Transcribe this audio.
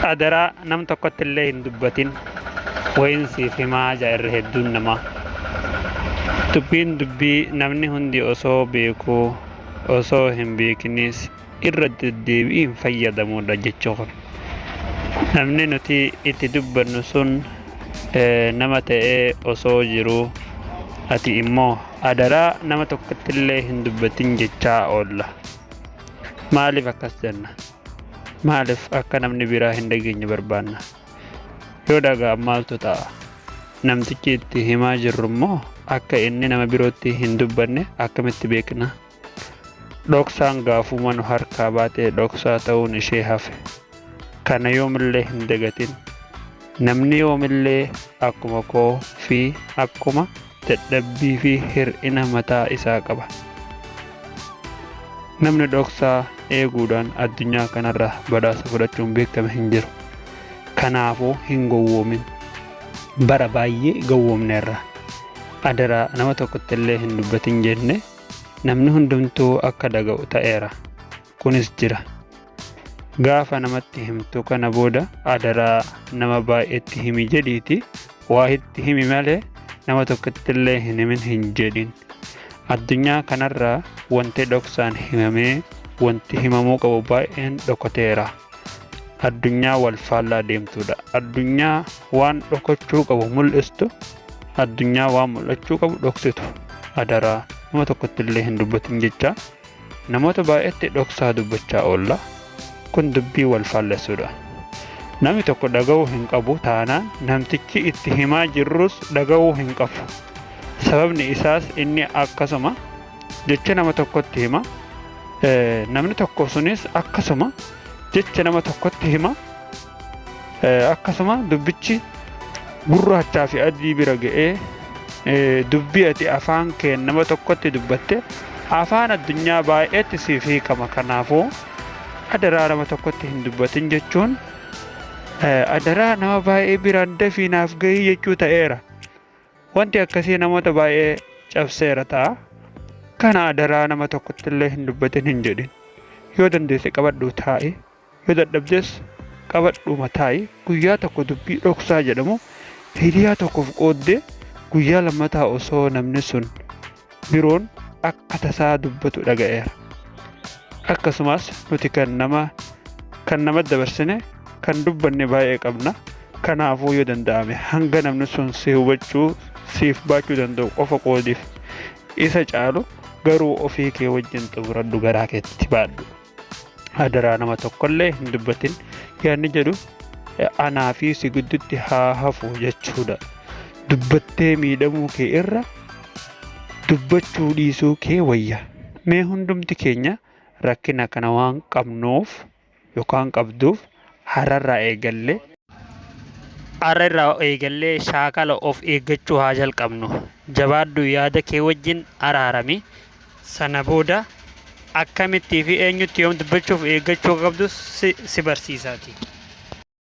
Adaraa nam tokkotti illee hin dubbatin wayin siif himaa ja'a irra hedduun namaa. Dubbiin dubbii namni hundi osoo beekuu osoo hin beekinis irra deddeebiin fayyadamuudha jechuu kun. Namni nuti itti dubbannu sun nama ta'ee osoo jiruu ati immoo adaraa nama tokkotti illee hin dubbatin jechaa oolla. Maaliif akkas jenna? Maaliif akka namni biraa hin dhageenye barbaanna? Yoo dhaga'an maaltu ta'a? Namtichi itti himaa jirru immoo akka inni nama birootti hin dubbanne akkamitti beekna? Dhoksaan gaafuma nu harkaa baate dhoksaa ta'uun ishee hafe. Kana yoomillee hin dagatin. Namni yoomillee akkuma koo fi akkuma dadhabbii fi hir'ina mataa isaa qaba. Namni dhoksaa eeguudhaan addunyaa kanarraa badhaasa fudhachuun beekame hin jiru. Kanaafuu hin gowwoomin. Bara baay'ee gowwoomneerra. Adaraa nama tokkotti illee hin dubbatin jenne namni hundumtuu akka dhaga'u ta'eera. Kunis jira. Gaafa namatti himtu kana booda adaraa nama baay'eetti himi jedhiiti waa itti himi malee nama tokkotti illee hin himin hin jedhin. Addunyaa kanarraa wanti dhoksaan himamee wanti himamuu qabu baay'een dhokateera. Addunyaa wal faallaa deemtudha. Addunyaa waan dhokachuu qabu mul'istu, addunyaa waan mul'achuu qabu dhoksitu. Adaraa nama tokkotti illee hin dubbatin jecha namoota baay'eetti dhoksaa dubbachaa oolla. Kun dubbii wal faallessuudha. Namni tokko dhaga'uu hin qabu taanaan namtichi itti himaa jirrus dhaga'uu hin qabu. Sababni isaas inni akkasuma jecha nama tokkotti hima. Namni tokko sunis akkasuma jecha nama tokkotti hima. Akkasuma dubbichi gurraachaa fi adii bira ga'ee dubbii ati afaan kee nama tokkotti dubbatte afaan addunyaa baay'eetti siif hiikama. Kanaafuu adaraa nama tokkotti hin dubbatin jechuun adaraa nama baay'ee biraan dafii naaf gahii jechuu ta'eera. Wanti akkasii namoota baay'ee cabseera ta'a. Kana adaraa nama tokkotti illee hin dubbatin hin jedhin. Yoo dandeesse qabadhuu taa'i. Yoo dadhabdes qabadhuuma taa'i. Guyyaa tokko dubbii dhoksaa jedhamu hiriyaa tokkoof qooddee guyyaa lammataa osoo namni sun biroon akka tasaa dubbatu dhaga'eera. Akkasumas nuti kan nama kan nama dabarsine kan dubbanne baay'ee qabna. Kanaafuu yoo danda'ame hanga namni sun si hubachuu siif baachuu danda'u qofa qoodiif. Isa caalu garuu ofii kee wajjin xumuradhu garaa keetti baadhu. Adaraa nama tokkollee hin dubbatin yaadni jedhu anaa fi si gidduutti haa hafu jechuudha. Dubbattee miidhamuu kee irra dubbachuu dhiisuu kee wayya. Mee hundumti keenya rakkina kana waan qabnuuf yookaan qabduuf har'arraa eegallee har'a irraa eegallee shaakala of eeggachuu haa jalqabnu. Jabaadhu yaada kee wajjin araarami. Sana booda akkamittii fi eenyutti yoom dubbachuuf eeggachuu qabdu si barsiisaati.